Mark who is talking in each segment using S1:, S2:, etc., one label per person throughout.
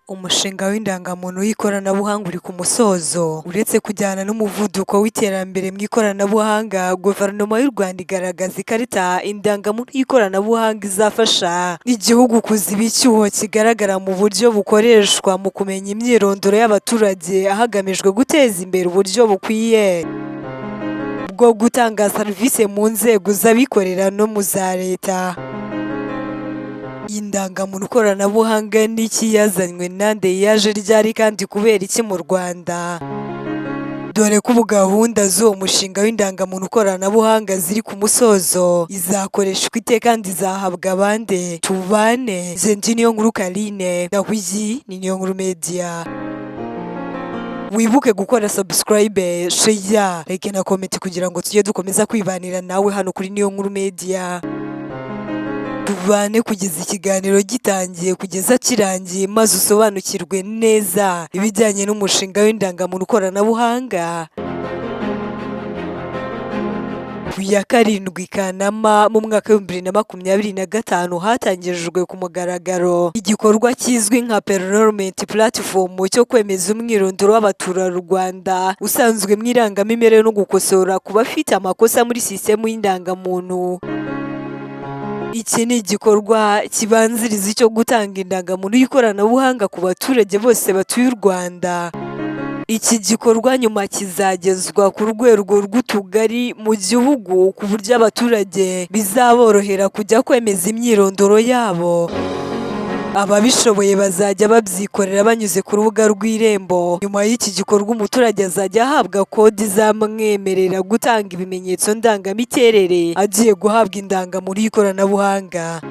S1: Umushinga w'indangamuntu y'ikoranabuhanga uri ku musozo. Uretse kujyana n'umuvuduko w'iterambere mu ikoranabuhanga, Guverinoma y'u Rwanda igaragaza ikarita indangamuntu y'ikoranabuhanga izafasha igihugu kuziba icyuho kigaragara mu buryo bukoreshwa mu kumenya imyirondoro y'abaturage, hagamijwe guteza imbere uburyo bukwiye bwo gutanga serivisi mu nzego z'abikorera no mu za Leta. Indangamuntu koranabuhanga n'iki? Yazanywe nande? Yaje ryari kandi kubera iki mu Rwanda? Dore ko ubu gahunda z'uwo mushinga w'indangamuntu koranabuhanga ziri ku musozo. Izakoreshwa ite kandi izahabwa abande? Tubane Zenji Niyo Nkuru Karine, naho iyi ni Niyo Nkuru Media. Wibuke gukora subscribe, share, like na comment kugira ngo tujye dukomeza kwibanira nawe hano kuri Niyo Nkuru Media. Tubane kugeza ikiganiro gitangiye kugeza kirangiye, maze usobanukirwe neza ibijyanye n'umushinga w'indangamuntu koranabuhanga. Ku ya 7 Kanama mu mwaka w'2025 hatangijwe ku mugaragaro igikorwa kizwi nka Pre-Enrollment Platform cyo kwemeza umwirondoro w'abaturarwanda usanzwe mu irangamimerere no gukosora ku bafite amakosa muri sisitemu y'indangamuntu. Iki ni igikorwa kibanziriza icyo gutanga indangamuntu y'ikoranabuhanga ku baturage bose batuye u Rwanda. Iki gikorwa nyuma kizagezwa ku rwego rw'utugari mu gihugu, ku buryo abaturage bizaborohera kujya kwemeza imyirondoro yabo. Ababishoboye bazajya babyikorera banyuze ku rubuga rw'Irembo. Nyuma y'iki gikorwa, umuturage azajya ahabwa kode izamwemerera gutanga ibimenyetso ndangamiterere agiye guhabwa indangamuntu y'ikoranabuhanga.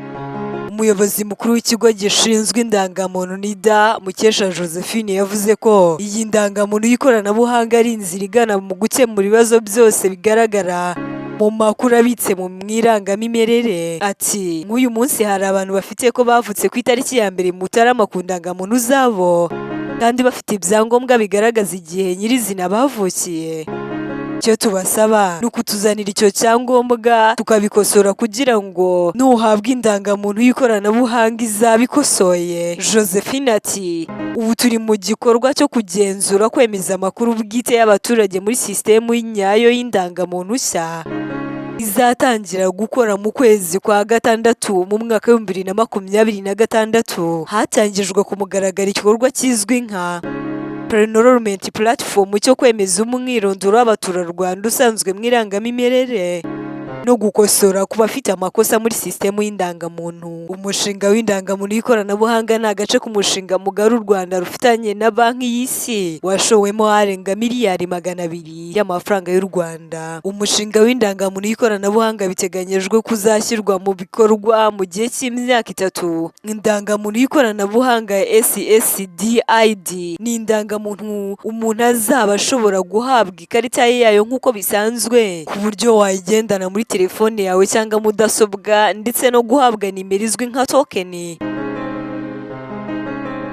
S1: Umuyobozi mukuru w'ikigo gishinzwe indangamuntu NIDA, Mukesha Josephine, yavuze ko iyi ndangamuntu y'ikoranabuhanga ari inzira igana mu gukemura ibibazo byose bigaragara mu makuru abitse mu irangamimerere. Ati: "Nk'uyu munsi hari abantu bafite ko bavutse ku itariki ya 1 Mutarama ku ndangamuntu zabo, kandi bafite ibyangombwa bigaragaza igihe nyirizina bavukiye. Icyo tubasaba ni ukutuzanira icyo cyangombwa tukabikosora, kugira ngo nuhabwa indangamuntu y'ikoranabuhanga izaba ikosoye." Josephine ati: "Ubu turi mu gikorwa cyo kugenzura kwemeza amakuru bwite y'abaturage muri sisitemu nyayo y'indangamuntu nshya izatangira gukora mu kwezi kwa gatandatu mu mwaka w'2026." Hatangijwe ku mugaragaro igikorwa kizwi nka Pre-Enrollment Platform cyo kwemeza umwirondoro w'abaturarwanda usanzwe mu irangamimerere no gukosora ku bafite amakosa muri sisitemu y'indangamuntu. Umushinga w'indangamuntu y'ikoranabuhanga ni agace k'umushinga mugari u Rwanda rufitanye na Banki y'Isi, washowemo arenga miliyari 200 y'amafaranga y'u Rwanda. Umushinga w'indangamuntu y'ikoranabuhanga biteganyijwe kuzashyirwa mu bikorwa mu gihe cy'imyaka 3. Indangamuntu y'ikoranabuhanga ya SSDID ni indangamuntu umuntu azaba ashobora guhabwa ikarita ye yayo nk'uko bisanzwe, ku buryo wayigendana muri telefone yawe cyangwa mudasobwa, ndetse no guhabwa nimero izwi nka token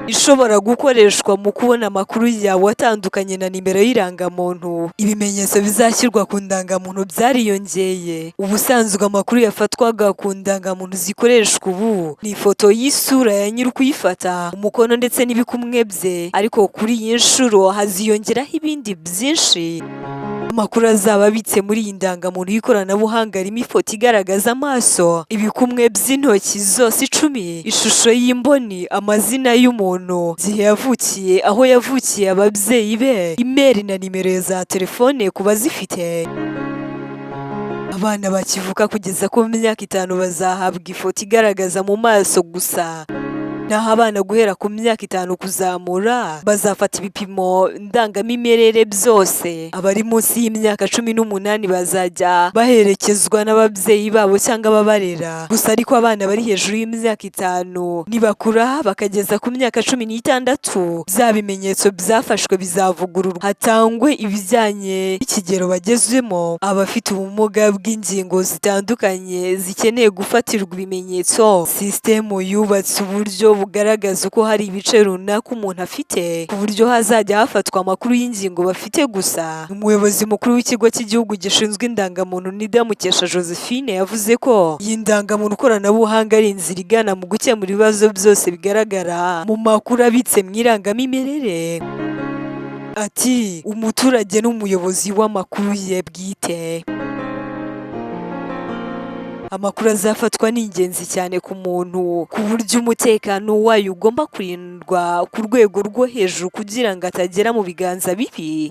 S1: ishobora gukoreshwa mu kubona amakuru yawe atandukanye na nimero y'irangamuntu. Ibimenyetso bizashyirwa ku ndangamuntu byariyongeye. Ubusanzwe amakuru yafatwaga ku ndangamuntu zikoreshwa ubu ni ifoto y'isura ya nyiri ukuyifata, umukono ndetse n'ibikumwe bye, ariko kuri iyi nshuro haziyongeraho ibindi byinshi. Amakuru azaba abitse muri iyi ndangamuntu y'ikoranabuhanga arimo ifoto igaragaza amaso, ibikumwe by'intoki zose 10, ishusho y'imboni, amazina y'umuntu, igihe yavukiye, aho yavukiye, ababyeyi be, imeri na nimero za telefone ku bazifite. Abana bakivuka kugeza ku myaka 5 bazahabwa ifoto igaragaza mu maso gusa, naho abana guhera ku myaka 5 kuzamura bazafata ibipimo ndangamimerere byose. Abari munsi y'imyaka 18 bazajya baherekezwa n'ababyeyi babo cyangwa ababarera gusa, ariko abana bari hejuru y'imyaka 5 nibakura bakageza ku myaka 16, bya bimenyetso byafashwe bizavugururwa, hatangwe ibijyanye n'ikigero bagezemo. Abafite ubumuga bw'ingingo zitandukanye zikeneye gufatirwa ibimenyetso, sisitemu yubatse uburyo bugaragaza uko hari ibice runaka umuntu afite, ku buryo hazajya hafatwa amakuru y'ingingo bafite gusa. Umuyobozi mukuru w'Ikigo cy'Igihugu gishinzwe Indangamuntu, NIDA, Mukesha Josephine, yavuze ko iyi ndangamuntu koranabuhanga ari inzira igana mu gukemura ibibazo byose bigaragara mu makuru abitse mu irangamimerere. Ati: "Umuturage n'umuyobozi w'amakuru ye bwite. Amakuru azafatwa ni ingenzi cyane ku muntu, ku buryo umutekano wayo ugomba kurindwa ku rwego rwo hejuru kugira ngo atagera mu biganza bibi.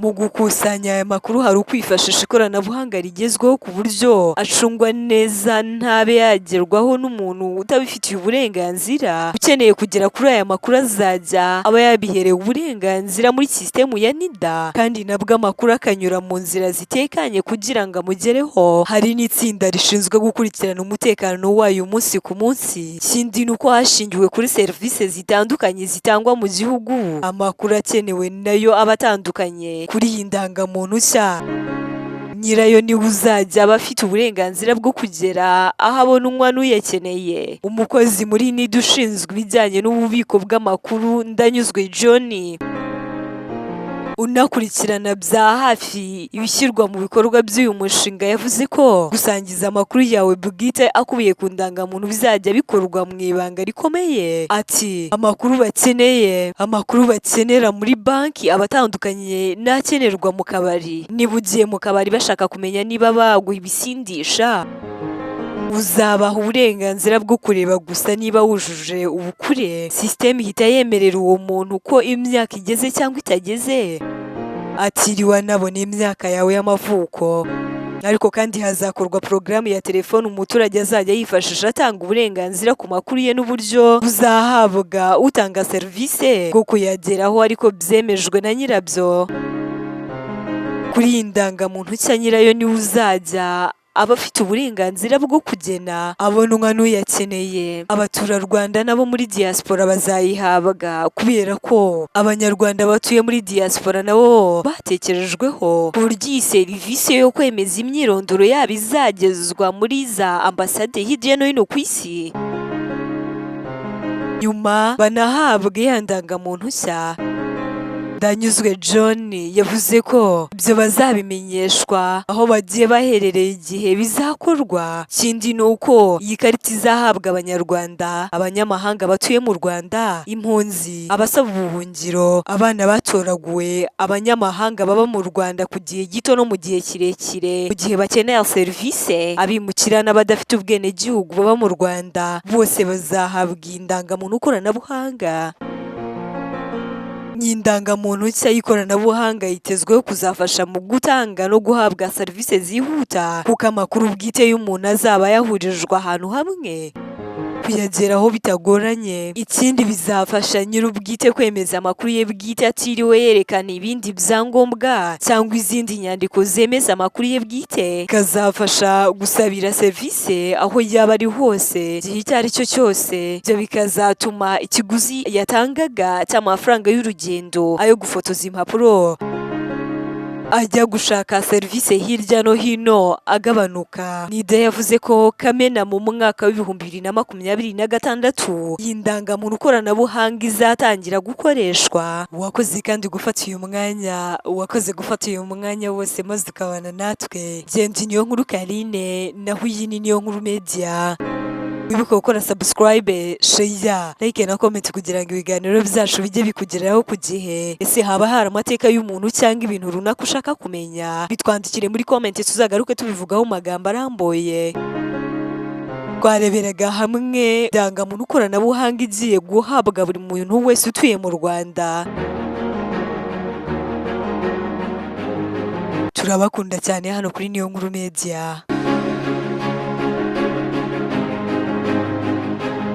S1: Mu gukusanya aya makuru hari ukwifashisha ikoranabuhanga rigezweho ku buryo acungwa neza, ntabe yagerwaho n'umuntu utabifitiye uburenganzira. Ukeneye kugera kuri aya makuru azajya aba yabiherewe uburenganzira muri sisitemu ya NIDA, kandi nabwo amakuru akanyura mu nzira zitekanye kugira ngo amugereho. Hari n'itsinda rishinzwe gukurikirana umutekano wayo umunsi ku munsi. Ikindi ni uko hashingiwe kuri serivisi zitandukanye zitangwa mu gihugu, amakuru akenewe nayo aba atandukanye. Kuri iyi ndangamuntu nshya, nyirayo niwe uzajya aba afite uburenganzira bwo kugera aho abonwa n'uyakeneye." Umukozi muri NIDA ushinzwe ibijyanye n'ububiko bw'amakuru, Ndanyuzwe John, unakurikirana bya hafi ibishyirwa mu bikorwa by'uyu mushinga, yavuze ko gusangiza amakuru yawe bwite akubiye ku ndangamuntu bizajya bikorwa mu ibanga rikomeye. Ati: Amakuru bakenera muri banki aba atandukanye n'akenerwa mu kabari. Niba ugiye mu kabari bashaka kumenya niba baguha ibisindisha, uzabaha uburenganzira bwo kureba gusa niba wujuje ubukure. Sisiteme ihita yemerera uwo muntu ko imyaka igeze cyangwa itageze, atiriwe anabona imyaka yawe y'amavuko. Ariko kandi hazakorwa porogaramu ya telefone umuturage azajya yifashisha atanga uburenganzira ku makuru ye, n'uburyo buzahabwa utanga serivisi bwo kuyageraho ariko byemejwe na nyirabyo. Kuri iyi ndangamuntu nshya, nyirayo niwe uzajya aba afite uburenganzira bwo kugena abonwa n'uyakeneye. Abaturarwanda nabo muri diaspora bazayihabwa, kubera ko Abanyarwanda batuye muri diaspora nabo batekerejweho, ku buryo iyi serivisi yo kwemeza imyirondoro yabo izagezwa muri za ambasade hirya no hino ku isi, nyuma banahabwe ya ndangamuntu nshya. Ndanyuzwe John yavuze ko ibyo bazabimenyeshwa aho bagiye baherereye igihe bizakorwa. Ikindi ni uko iyi karita izahabwa Abanyarwanda, abanyamahanga batuye mu Rwanda, impunzi, abasaba ubuhungiro, abana batoraguwe, abanyamahanga baba mu Rwanda ku gihe gito no mu gihe kirekire mu gihe bakeneye serivisi, abimukira n'abadafite ubwenegihugu baba mu Rwanda, bose bazahabwa iyi ndangamuntu koranabuhanga. Iyi ndangamuntu nshya y'ikoranabuhanga yitezweho kuzafasha mu gutanga no guhabwa serivisi zihuta, kuko amakuru bwite y'umuntu azaba yahurijwe ahantu hamwe, kuyageraho bitagoranye. Ikindi, bizafasha nyir'ubwite kwemeza amakuru ye bwite atiriwe yerekana ibindi byangombwa cyangwa izindi nyandiko zemeza amakuru ye bwite. Bikazafasha gusabira serivisi aho yaba ari hose, igihe icyo ari cyo cyose. Ibyo bikazatuma ikiguzi yatangaga cy'amafaranga y'urugendo, ayo gufotoza impapuro ajya gushaka serivisi hirya no hino agabanuka. NIDA yavuze ko Kamena mu mwaka w'2026 iyi ndangamuntu koranabuhanga izatangira gukoreshwa. Wakoze kandi gufata uyu mwanya, wakoze gufata uyu mwanya wose maze ukabana natwe. Genda Niyo Nkuru Karine, naho iyi ni Niyo Nkuru Media. Wibuke gukora subscribe, share, like na comment kugira ngo ibiganiro byacu bijye bikugeraho ku gihe. Ese haba hari amateka y'umuntu cyangwa ibintu runaka ushaka kumenya? Bitwandikire muri comment, tuzagaruke tubivugaho mu magambo arambuye. Twareberaga hamwe indangamuntu koranabuhanga igiye guhabwa buri muntu wese utuye mu Rwanda. Turabakunda cyane hano kuri Niyo Nkuru Media.